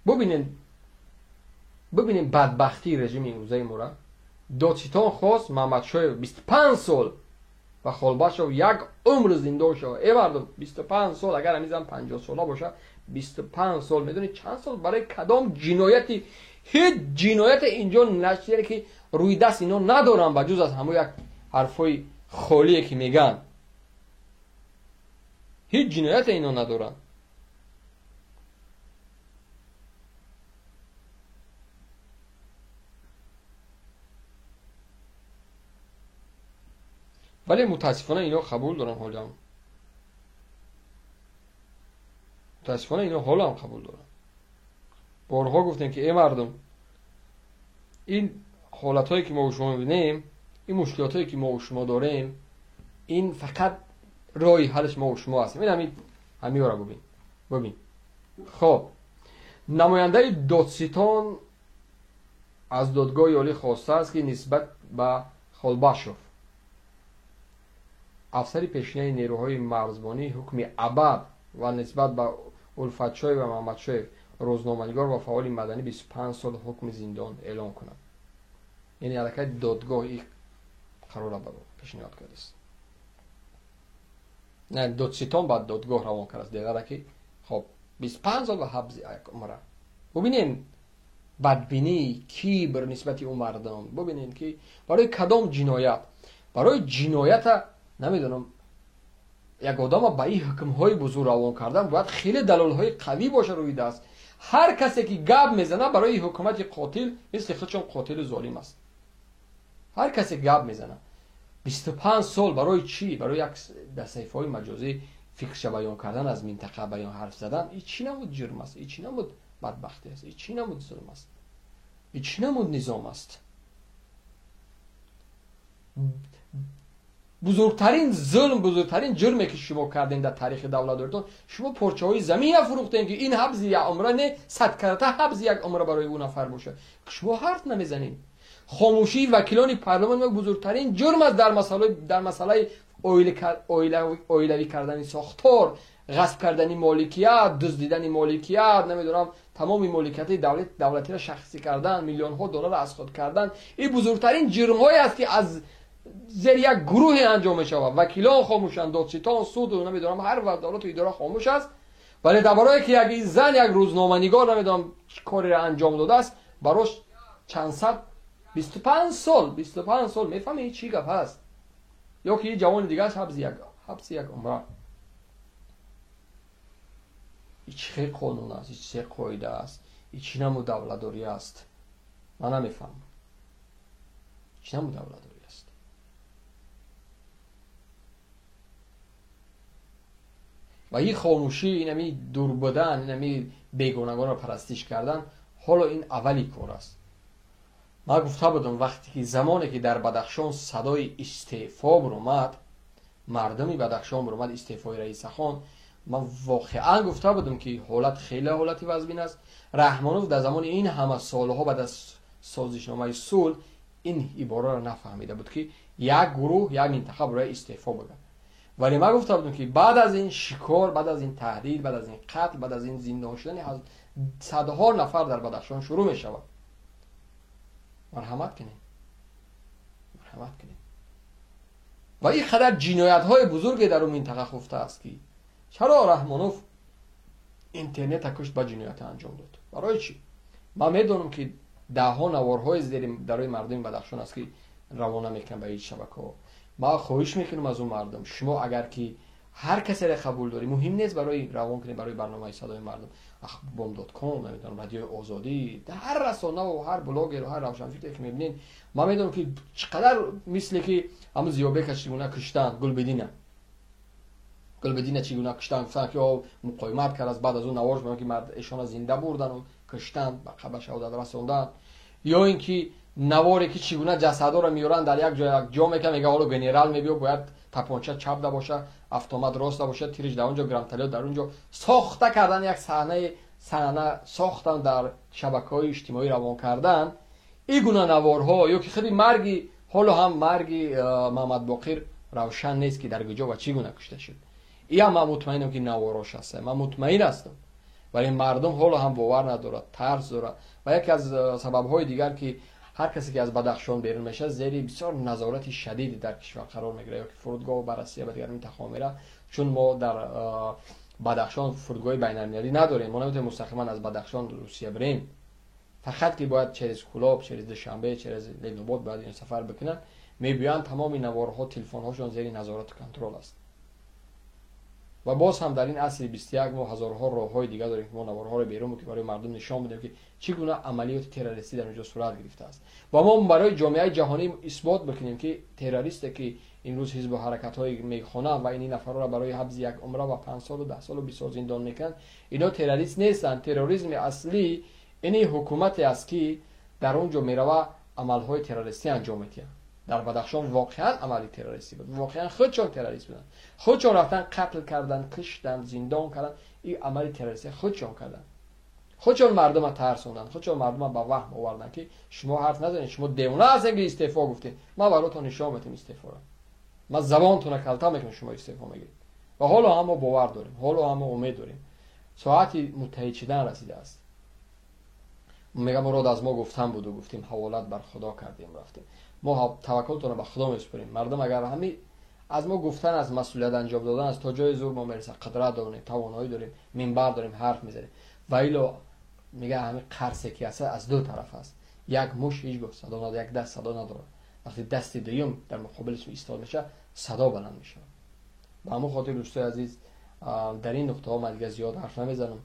Бубинед, бубинед бадбахтии режими имрӯзаи мора. Додситон хост Мамадшоев 25 сол ва Холбашов як умр зиндон шавад. Э мардум, 25 сол, агар ҳамин зан 50 сола бошад, 25 сол, медонед чанд сол барои кадом ҷинояти, ҳеҷ ҷинояте инҷо нашире ки рӯи даст ино надоранд, ба ҷуз аз ҳамон як ҳарфҳои холие ки мегӯянд. Ҳеҷ ҷинояте ино надоранд. Вале мутаассифона ино қабул доранд ҳолам. Мутаассифона ино ҳолам қабул доранд. Борҳо гуфтем ки э мардум, ин ҳолатҳое ки мо шумо мебинем, ин мушкилотҳое ки мо шумо дорем, ин фақат роҳи ҳаллаш мо шумо ҳастем. Ин ҳамиёро бубин. Бубин. Хоб, намояндаи додситон аз додгоҳи олӣ хостааст ки нисбат ба Холбашов, афсари пешинаи нерӯҳои марзбонӣ, ҳукми абад ва нисбат ба Улфатшоев ва Мамадшоев, рӯзноманигор ва фаъоли маданӣ, 25 сол ҳукми зиндон эълон кунад. Яъне аллакай додгоҳ ин қарорро пешниҳод кардааст. Не, додситон ба додгоҳ равон кардааст. Дигара ки хоб 25 сол ва ҳабси як умра. Бубинем бадбинӣ, кибр нисбати ӯ мардум. Бубинем ки барои кадом ҷиноят, барои ҷиноята намедонам, як одама ба ин ҳукмҳои бузург равон кардан бояд хеле далолҳои қавӣ боша рӯи даст. Ҳар касе ки гап мезана барои ҳукумати қотил, мисли худшон қотилу золим аст. Ҳар касе гап мезана 25 сол барои чӣ? Барои як дар саҳифаҳои маҷозӣ фикрша баён кардан, аз минтақа баён ҳарф задан. Ин чӣ намуд ҷурм аст? Ин чӣ намуд бадбахтӣ аст? Ин чӣ намуд зулм аст? Ин чӣ намуд низом аст? Бузургтарин зулм, бузургтарин ҷурме ки шумо кардем дар таърихи давлатдоритон, шумо порчаҳои замин фурӯхтем ки ин ҳабзи як умра не, садкарата ҳабзи як умра барои ӯ нафар бошад. Шумо ҳарф намезанед. Хомӯшии вакилони парлумон бузургтарин ҷурм аст дар масъалаи оилавӣ кардани сохтор, ғасб кардани моликият, дуздидани моликият, намедонам, тамоми моликияти давлатиро шахсӣ кардан, миллионҳо долларро аз худ кардан. Ин бузургтарин ҷурмҳое аст ки аз зери як гурӯҳе анҷом мешавад. Вакилон хомӯшанд, додситон, суду намедонам, ҳар вазорату идора хомӯш аст. Вале дар барое ки як зан, як рӯзноманигор намедонам чӣ кореро анҷом додааст, барош чанд сад 25 сол, 25 сол, мефаҳмед чӣ гап ҳаст? Ё ки ҷавони дигараш ҳабси як умра. Ин чӣ хел қонун аст? Ин чӣ қоида аст? Ин чӣ намуд давлатдорӣ аст? Ман намефаҳмам. Чӣ намуд давлатдорӣ аст? Ва ин хомӯшӣ, ин ҳамин дур будан, ин ҳамин бегонагонро парастиш кардан, ҳоло ин аввали кор аст. Ман гуфта будам, вақте ки замоне ки дар Бадахшон садои истеъфо баромад, мардуми Бадахшон баромад истеъфои Раисахон, ман воқеан гуфта будам ки ҳолат хеле ҳолати вазмин аст. Раҳмонов дар замони ин ҳама солҳо баъд аз созишномаи сулҳ ин ибораро нафаҳмида буд ки як гурӯҳ, як минтақа барои истеъфо бигӯяд. Вале ман гуфта будам ки баъд аз ин шикор, баъд аз ин таҳдид, баъд аз ин қатл, баъд аз ин зиндон шудани садҳо нафар дар Бадахшон шурӯъ мешавад. Марҳамат кунед, марҳамат кунед. Ва ин қадар ҷиноятҳои бузурге дар он минтақа хуфта аст ки чаро Раҳмонов интернета кушт ба ҷиноята анҷом дод? Барои чӣ? Ман медонам ки даҳҳо наворҳои зери дарои мардуми Бадахшон аст ки равона мекунанд ба ҳеҷ шабакаҳо. Ман хоҳиш мекунам аз он мардум, шумо агар ки ҳар касеро қабул дорӣ, муҳим нест барои равон кунед барои барномаи садои мардум, Ахбом.ком, намедонам, радиои Озодӣ, ҳар расона ва ҳар блогер ва ҳар равшанфикре ки мебинед, ман медонам ки чӣ қадар мисле ки ҳамун Зиёбека чӣ гуна куштанд, Гулбидина чӣ гуна куштанд, гуфтанд ки муқовимат кард, аз баъд аз он навор шуд ки эшонро зинда бурдану куштанд, ба қабр шаҳодат расонданд, ё ин ки наворе ки чӣ гуна ҷасадҳоро меоранд дар як ҷо, як ҷо мекунанд, мегӯянд ҳоло генерал мебиё, бояд тапонча чап да боша, автомат рост да боша, тириш дар он ҷо, гранатомёт дар он ҷо. Сохта кардан як саҳна сохтан дар шабакаҳои иҷтимоӣ равон кардан ин гуна наворҳо, ё ки худи марги, ҳоло ҳам марги Мамадбоқир равшан нест ки дар куҷо ва чӣ гуна кушта шуд. Ин ҳам ман мутмаинам ки наворош ҳаст, ман мутмаин ҳастам. Вале мардум ҳоло ҳам бовар надорад, тарс дорад. Ва яке аз сабабҳои дигар, ки ҳар касе ки аз Бадахшон берун мешавад, зери бисёр назорати шадиде дар кишвар қарор мегирад, ё ки фурудгоҳ ба Россия, ба дигар минтақаҳо меравад, чун мо дар Бадахшон фурудгоҳи байналмилалӣ надорем. Мо наметавонем мустақиман аз Бадахшон Русия бирем, фақат ки бояд через Кулоб, через Душанбе, через Ленобод бояд ин сафар бикунанд. Мебиёянд, тамоми наворҳо, телефонҳошон зери назорату контрол аст. Ва боз ҳам дар ин асри 21 мо ҳазорҳо роҳҳои дигар дорем, ки мо наворҳоро берун ки барои мардум нишон бидем, ки чӣ гуна амалиёти террористӣ дар онҷо сурат гирифтааст, ва мо барои ҷомеаи ҷаҳонӣ исбот бикунем, ки террористе ки имрӯз ҳизбу ҳаракатҳое мехонанд ва ин нафарҳоро барои ҳабзи як умра ва 5 солу 10 солу 20 сол зиндон мекунанд, ино террорист нестанд. Терроризми аслӣ ини ҳукумате аст, ки дар он ҷо мерава, амалҳои террористӣ анҷом медиҳанд. Дар Бадахшон воқеан амали террористӣ буд, воқеан худшон террорист буданд, худшон рафтан, қатл карданд, киштанд, зиндон карданд. Ин амали террористӣ худшон карданд, худшон мардума тарсонданд, худшон мардума ба ваҳм оварданд, ки шумо ҳарф назанед, шумо девона ҳастед, ки истеъфо гуфтед, ман баротон нишон медиҳам истеъфоро, ман забонтона калта мекунам, шумо истеъфо мегиред. Ва ҳоло ҳам мо бовар дорем, ҳоло ҳам мо умед дорем, соати муттаҳид шидан расидааст. Мега мурод аз мо гуфтан буду гуфтем, ҳаволат бар Худо кардем, рафтем. Мо таваккултонро ба Худо месупорем. Мардум, агар ҳами аз мо гуфтан аз масъулият анҷом додан аст, то ҷои зур мо мерасад. Қудрат дорем, тавоноӣ дорем, минбар дорем, ҳарф мезанем. Ва ило мега ҳами қарсе ки аст, аз ду тараф аст. Як муш ҳеҷ гоҳ садо надорад, як даст садо надорад. Вақте дасти дуюм дар муқобилаш истод мешавад, садо баланд мешавад. Ба ҳамон хотир, дӯстои азиз, дар ин нуқтаҳо ман дига зиёд ҳарф намезанам.